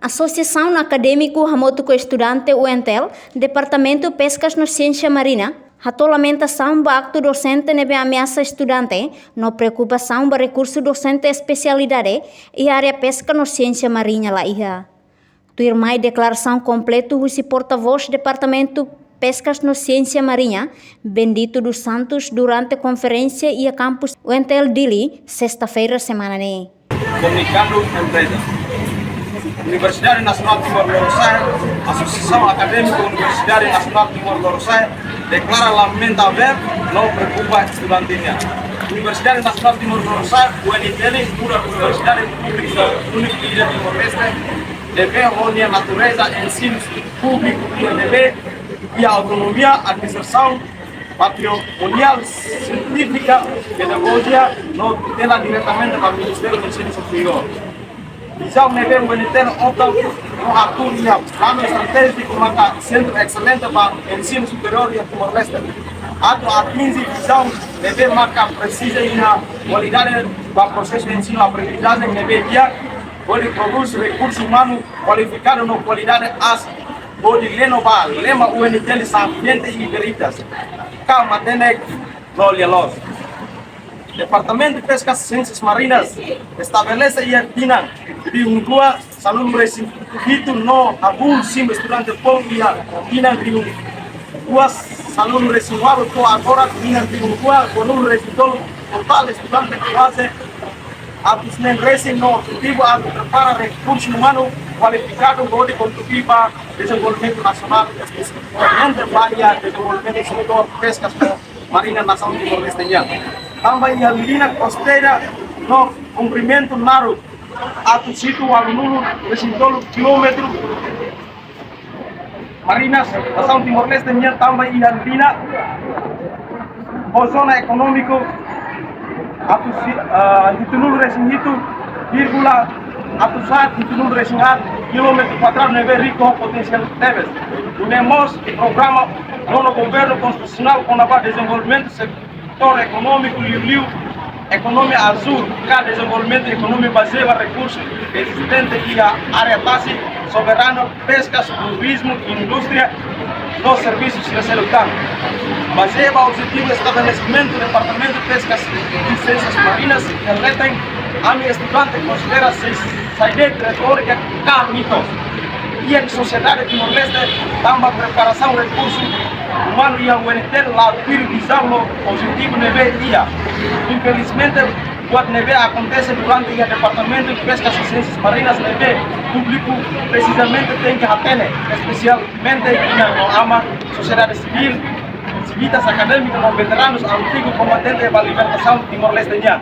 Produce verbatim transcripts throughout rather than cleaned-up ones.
Asosiasaun akadémiku hamutuk ho estudante U N T L, Departamentu Peskas no Siénsia Marina, hato'o lamentasaun ba aktu dosente ne'ebé ameasa estudante, no preokupasaun ba rekursu dosente espesialidade iha área peska no siénsia mariña la iha. Tuirmai deklarasaun kompletu husi portavós Departamentu Peskas no Siénsia Mariña, Bendito dos Santos, durante konferénsia iha kampus U N T L Dili, sesta-feira semana ne'e. Komunikadu empreza. Universidade Nasionál Timor Lorosa'e, Asosiasaun Akadémika Universidade Nasionál Timor Lorosa'e, deklara lamenta aver no preokupa estudante nian. Universidade Nasionál Timor Lorosa'e, U N T L, nu'udar universidade públika úniku iha Timor-Leste, ne'ebé ho nia natureza ensinu públiku, ne'ebé iha autonomia administrasaun, patrimoniál, sientífika, pedagojia, no tutela diretamente ba Ministériu Ensinu Superiór. Vizaun ne'ebé U N T L opta no hatuur iha planu estratéjiku maka Sentru Exelente ba Ensinu Superiór iha Timor-Leste, atu atinje vizaun ne'ebé maka presiza iha kualidade ba prosesu ensinu-aprendizajen ne'ebé di'ak, hodi prodús rekursu umanu kualifikadu no kualidade aas, hodi leno ba lema U N T L Sapiente e Veritas, ka matenek no lia-loos. Departamentu Peskas Siénsias Marinas estabelese iha tinan rihun rua sanulu-resin-hitu no hahú simu estudante foun iha tinan rihun rua sanulu-resin-ualu to'o agora tinan rihun rua ruanulu-resin-tolu, totál estudante kuaze atus neen resin no objetivu atu prepara rekursu umanu kualifikadu hodi kontribui ba dezenvolvimentu nasionál, espesifikamente ba iha dezenvolvimentu setór peskas no mariña nasaun Timor-Leste nian. Tanba iha liña kosteira no komprimentu naruk atus hitu ualunulu-resin-tolu kilómetru marinas nasaun Timor-Leste nian, tanba iha liña ho zona ekonómiku atus hi-, ah, hitunulu-resin-hitu vírgula atus haat hitunulu-resin-haat kilómetru kuadradu ne'ebé riku ho potensiál tebes. Nune'e mós programa nono governu konstitusionál kona-ba dezenvolvimentu setór ekonómiku liuliu ekonomia azúl ka dezenvolvimentu ekonomia bazeia ba rekursu ezistente iha área tasi soberanu, peskas, turizmu, indústria no servisu sira seluk tan. Bazeia ba objetivu estabelesimentu Departamentu Peskas i Siénsias Marinas iha leten, ami estudante konsidera sei sai de'it retórika ka mitos iha sosiedade Timor-Leste, tanba preparasaun rekursu umanu iha U N T L la tuir vizaun no objetivu ne'ebé iha. Infelizmente, buat ne'ebé akontese durante iha Departamentu Peskas i Siénsias Marinas ne'ebé públiku presizamente tenke hatene, espesialmente inan no aman, sosiedade sivíl, sivitas akadémiku no veteranus antigu kombatente ba libertasaun Timor-Leste nian.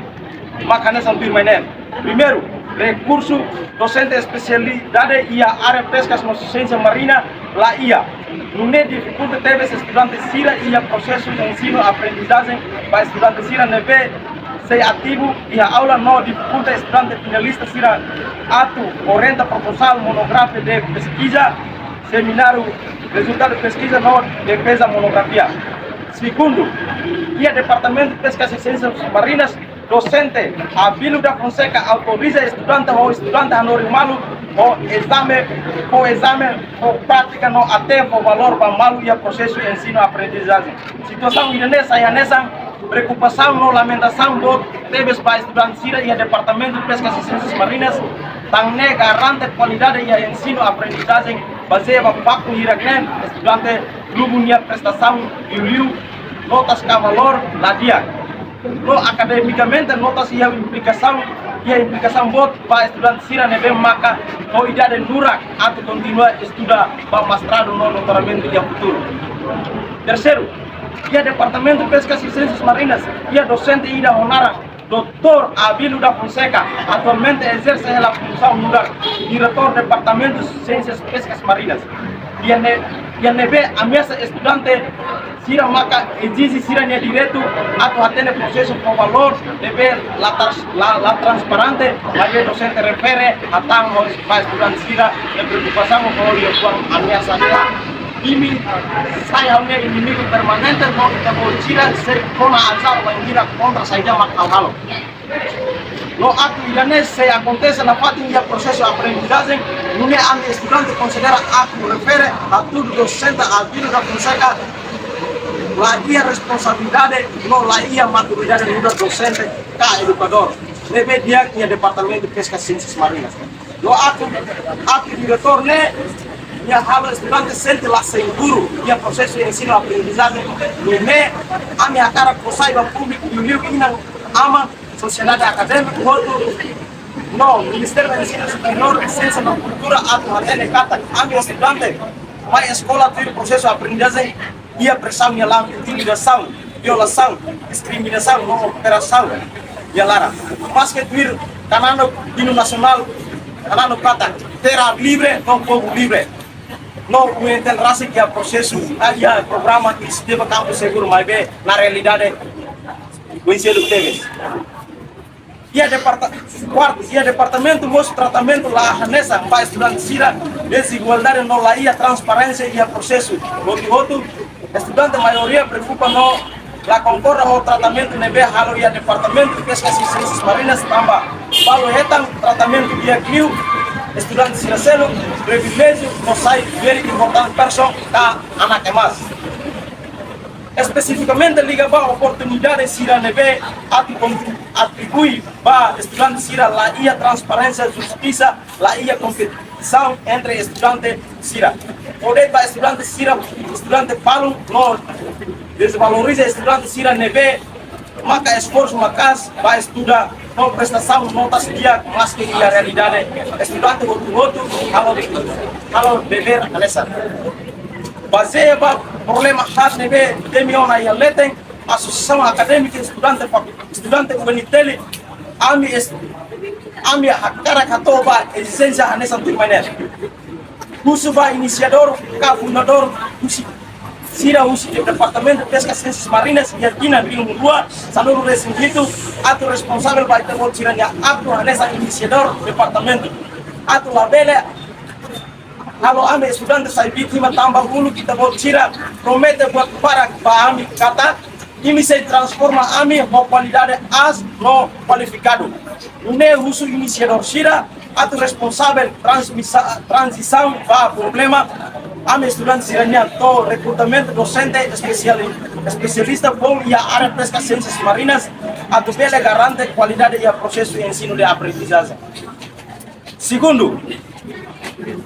Maka hanesan tuirmai ne'e. Primeiru, rekursu dosente espesialidade iha área peskas no siénsia marina la iha. Nune'e difikulta tebes estudante sira iha prosesu ensinu-aprendizajen ba estudante sira ne'ebé sei ativu iha aula no difikulta estudante finalista sira atu orienta propozaun, monografia de peskiza, semináriu, rezultadu peskiza no defeza monografia. Segundu, iha Departamentu Peskas i Siénsias Marinas, dosente Abílio da Fonseca autoriza estudante ho estudante hanorin malu ho ezame, ho ezame, ho prátika no até fó valór ba malu iha prosesu ensinu-aprendizajen. Situasaun ida-ne'e sai hanesan preokupasaun no lamentasaun boot tebes ba estudante sira iha Departamentu Peskas i Siénsias Marinas, tan ne'e garante kualidade iha ensinu-aprendizajen bazeia ba faktu hirak-neen, estudante klubu nia prestasaun liuliu notas ka valór la di'ak. No akademikamente notas iha implikasaun, iha implikasaun boot ba estudante sira ne'ebé maka ho idade nurak atu kontinua estuda ba mestradu no doutoramentu iha futuru. Terseiru, iha Departamentu Peskas i Siénsias Marinas, iha dosente ida ho naran doutór Abílio da Fonseca, atualmente ezerse hela funsaun nu'udar Diretór Departamentu Siénsias Peskas Marinas. Iha ne'e, iha ne'ebé ameasa estudante sira maka ezije sira-nia direitu atu hatene prosesu fó valór ne'ebé la trans-, la, la transparente, maibé dosente refere hatán ho ba estudante sira nia preokupasaun ho liafuan ameasa ne'e. Imi sai ha'u-nia inimigu permanente, no ita-boot sira sei kona azar bainhira kontra saida mak ha'u halo. No atu ida-ne'e sei akontese nafatin iha prosesu aprendizajen, Nune'e ami estudante konsidera atu refere hatudu dosente Albino da Fonseca la iha responsabilidade, no la iha maturidade nu'udar dosente ka edukadór ne'ebé di'ak iha Departamentu Peska Siénsias Marinas. No atu, atu diretór ne'e, nia halo estudante sente la seguru iha prosesu ensinu aprendizajen. Nune'e ami hakarak fó sai ba públiku, liuliu inan-aman, sosiedade akadémika hotu, no Ministériu Ensinu Superiór, Siénsia no Kultura atu hatene katak ami estudante mai eskola tuir prosesu aprendizajen iha presaun nia laran, intimidasaun, violasaun, diskriminasaun no operasaun nia laran. Maske tuir kananok hinu nasionál, kananok katak terra livre no povu livre, no U N T L rasik iha prosesu, iha programa inisiativa Kampu Seguru, maibé na realidade oin seluk tebes. Iha departa-, kuartu, iha departamentu mós tratamentu la hanesan ba estudante sira, dezigualdade no la iha transparénsia iha prosesu. Hotu-hotu estudante maioria preokupa no la konkorda ho tratamentu ne'ebé halo iha Departamentu Peska Siénsias Marinas tanba balu hetan tratamentu di'ak liu, estudante sira selu priviléjiu no sai very important person ka anak emas. Espesifikamente liga ba oportunidade sira ne'ebé atu kon-, atribui ba estudante sira, la iha transparénsia, justisa, la iha kompetisaun entre estudante sira. Poder ba estudante sira, estudante balun no dezvaloriza estudante sira ne'ebé maka esforsu maka'as ba estuda no prestasaun notas di'ak, maske iha realidade estudante hotu-hotu halo, halo devér hanesan. Bazeia ba problema haat ne'ebé temi ona iha leten, Asosiasaun Akadémika Estudante Faku-, Estudante U N T L, ami es-, ami hakarak hato'o ba ezijénsia hanesan tuirmai ne'e. Husu ba inisiadór ka fundadór husi, sira husi Departamentu Peska Siénsias Marinas iha tinan rihun rua sanulu-resin-hitu atu responsavel ba ita-boot sira-nia atu hanesan inisiadór departamentu. Atu labele halo ami estudante sai vítima tanba uluk ita-boot sira promete buat barak ba ami katak imi sei transforma ami ho kualidade aas no kualifikadu. Nune'e husu inisiadór sira atu responsavel transmisa-, tranzisaun ba problema ami estudante sira-nian to'o rekrutamentu dosente espesiali-, espesialista boot iha área peska siénsias marinas atu bele garante kualidade iha prosesu ensinu de aprendizajen. Segundu,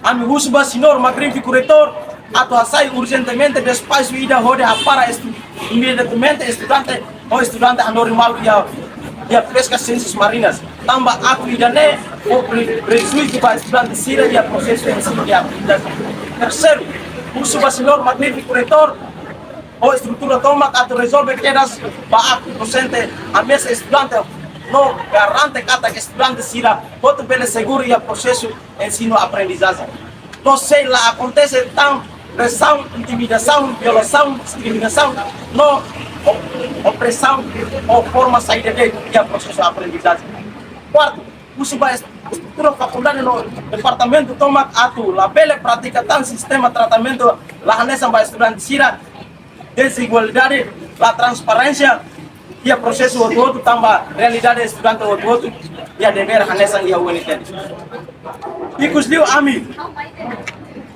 ami husu ba señór magnífiku reitór atu hasai urjentemente despaxu ida hodi hapara estu-, imediatamente estudante ho estudante hanorin malu iha, iha peska siénsias marinas. Tanba aktu ida-ne'e fó pre-, prejuízu ba estudante sira iha prosesu ensinu de aprendizajen. Terseiru, husu ba señór magnífiku reitór ho estrutura tomak atu rezolve kedas ba aktu dosente, ameasa estudante no garante katak estudante sira hotu bele seguru iha prosesu ensinu aprendizajen. No sei la akontese tan presaun, intimidasaun, violasaun, diskriminasaun no o-, opresaun ho forma saida de'it iha prosesu aprendizajen. Kuartu, husu ba est-, estrutura fakuldade no departamentu tomak atu labele pratika tan sistema tratamentu la hanesan ba estudante sira, dezigualdade, la transparénsia iha prosesu hotu-hotu tanba realidade estudante hotu-hotu iha devér hanesan iha U N T L. Ikusliu ami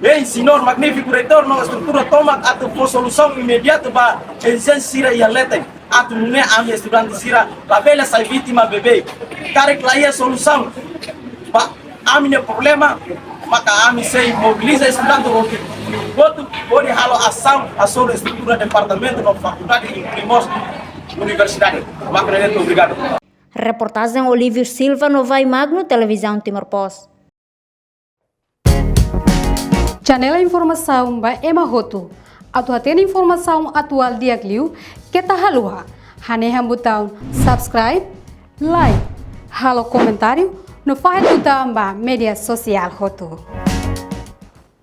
hein señór magnífiku reitór no estrutura tomak atu fó solusaun imediatu ba ezijénsia sira iha leten. Atu nune'e ami estudante sira labele sai vítima beibeik. Karik la iha solusaun ba ami-nia problema, maka ami sei mobiliza estudante hotu-hotu hodi halo asaun hasoru estrutura departamentu no fakuldade, inklui mós universidade. Mak ne'e de'it, obrigadu. Reportajen Olívio Silva no Vai Magno, Televizaun Timor Post. Janela informasaun ba ema hotu. Atu hatene informasaun atuál di'ak liu, keta haluha hanehan butaun subscribe, like, halo komentáriu no fahe tutan ba média sosiál hotu.